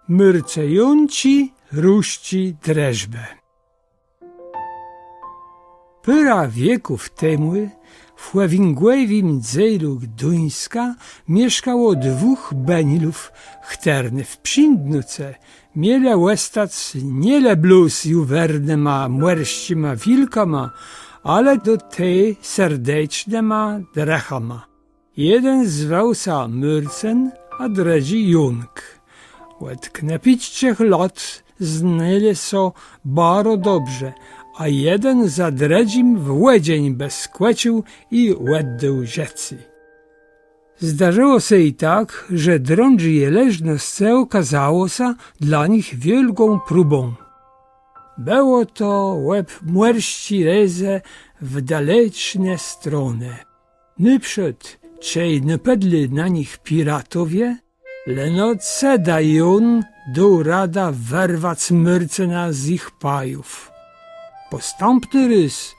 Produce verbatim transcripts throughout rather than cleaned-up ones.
Mërcëjącé różczi drëszbë. Pôrã wieków temù w pòłniowim dzélu Gduńska mieszkało dwóch bënilów, chtërny w przińdnoce mielë òstac nié le blós juwernyma mòrsczima wilkama, ale do te serdecznyma drëchama. Jeden zwôł sã Môrcën, a drëdżi Jónk. Òd knôpiczich lat znelë sã baro dobrze, a jeden za drëdżim w òdżin bë skòcził i òddôł żëcé. Zdarzëło sã i tak, że drãdżé leżnoscë òkôzało sã dlô nich wiôlgą próbą. Bëło to òb mòrsczé rézë w daleczné stronë. Nôprzód, czej napadlë na nich piratowie, leno cëdã Jón dôł radã wërwac Môrcëna z jich pajów. Pòstãpny rôz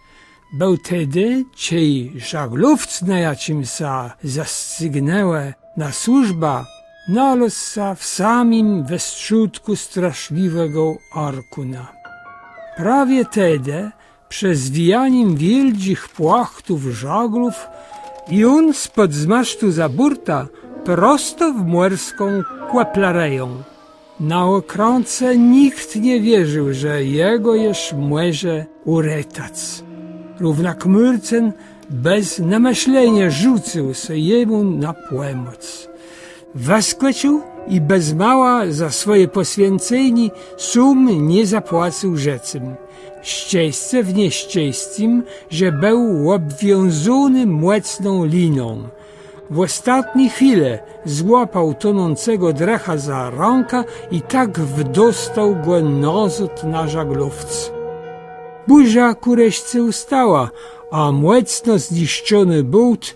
béł tedë, czej żaglowc, na jaczim sã zacygnãlë na służbã, nalôzł sã w samim westrzódkù straszlëwégò arkùna. Prawie tedë, przë zwijanim wiôldżich płachtów żaglów, Jón spôdł z masztu za bùrtã prosto w mòrską kòplarëjã. Na òkrãce nicht nie wierził, że jegò jesz mòże ùretac. Równak Môrcën bez namëszleniô rzucył sã jemù na pòmòc. Wëskòcził i bez mała za swòje pòswiãcenié sóm nie zapłacył żëcym. Szczescé w nieszczescym, że béł òbwiązóny mòcną liną. W òstatny chwilë złapôł tonącégò drëcha za rãkã i tak wdostôł gò nôzôd na żaglowc. Bùrza kù reszce ùstała, a mòcno zniszczony bôt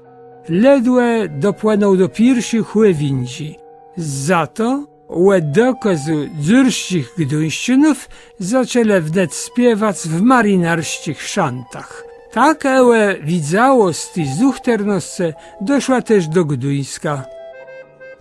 ledwie dopłënął do pierszi chòwindżi. Za to ò dokôzu dzyrsczich Gduńszczónów zaczãlë wnet spiewac w marinarsczich szantach. Tak ò widzałosc i zuchternosc doszła téż do Gduńska.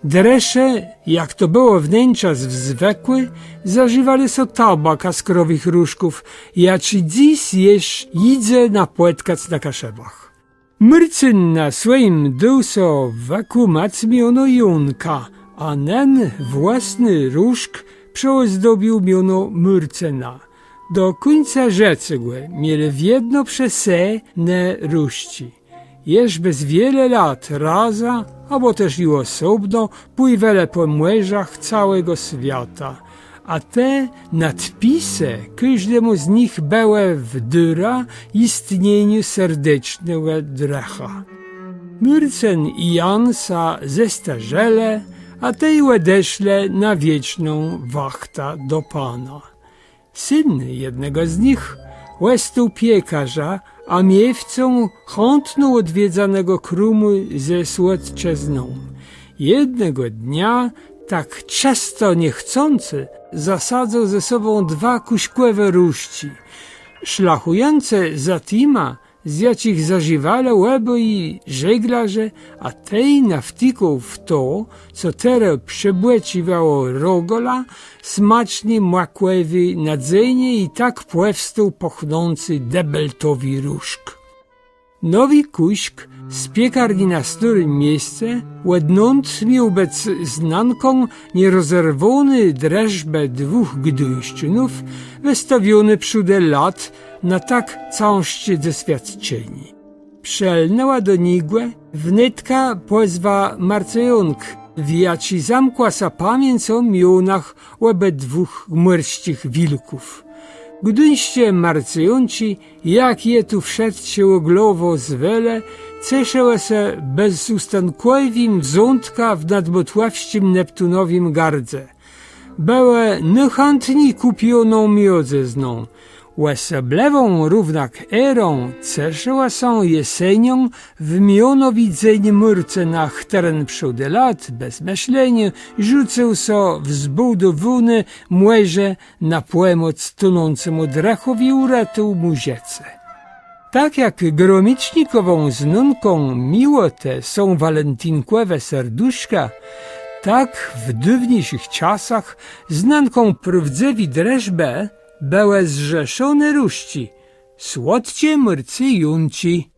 Drësze, jak to bëło wnenczas w zwëkù, zażiwelë so tabakã z krowich różków, jaczi dzys jesz jidze napòtkac na Kaszëbach. Môrcën na swòjim dôł so wëkùmac miono Jónka, a nen włôsny różk przëòzdobił miono Môrcëna. Do kùńca żëcégò mielë wiedno przë se ne różczi. Jesz bez wiele lat razã, abò téż i òsobno, płiwelë pò mòrzach całégò swiata. A te nôdpisë kòżdémù z nich bëłë wdôrã jistnieniô serdecznégò drëcha. Môrcën i Jan sã zestarzelë, a tej òdeszlë na wieczną wachtã do Pana. Syn jednégò z nich òstôł piekarzã, a miéwcą chãtno òdwiedzónégò krómù ze słodczëzną. Jednégò dnia, tak czësto niechcący, zasadzôł ze sobą dwa kùszkòwé różczi. Szlachùjącë za tima, z jaczich zażiwelë òbòji żeglarze, a tej nawtikôł w to, co terô przëbôcziwało rogola, smaczny, makòwi, nadzéjny i tak pòwstôł pôchnący dëbeltowi różk. Nowi kùszk z piekarni na stôrim miesce òdnąd miôł bëc znanką nierozerwóny drëszbë dwùch Gduńszczónów, wëstawiony przódë lat na tak cãżczé doswiôdczenié. Przëlnãła do niegò wnetka pòzwa Marcëjónk, w jaczi zamkła sã pamiãc ò mionach òbëdwùch mòrsczich wilków. Gduńsczé Marcëjónczi, jak je tu wszëtcë òglowò zwelë, ceszëłë sã bezùstónkòwim wzątkã w nadmòtławsczim Neptunowim gardze. Bëłë nôchãtni kùpioną miodzëzną. Òsoblëwą równak érą ceszëła sã jesenią w mionowi dzéń Môrcëna, chtëren przódë lat, bez mëszleniô, rzucył sã w zbùdowóné mòrze na pòmòc tonącémù drëchòwi, ùretôł mù żëcé. Tak jak gromicznikòwą znónką miłotë są walentinkòwé serduszka, Tak w dôwniészich czasach znanką prôwdzëwi drëszbë bëłë zrzeszoné różczi, słodczé mùrcëjónczi.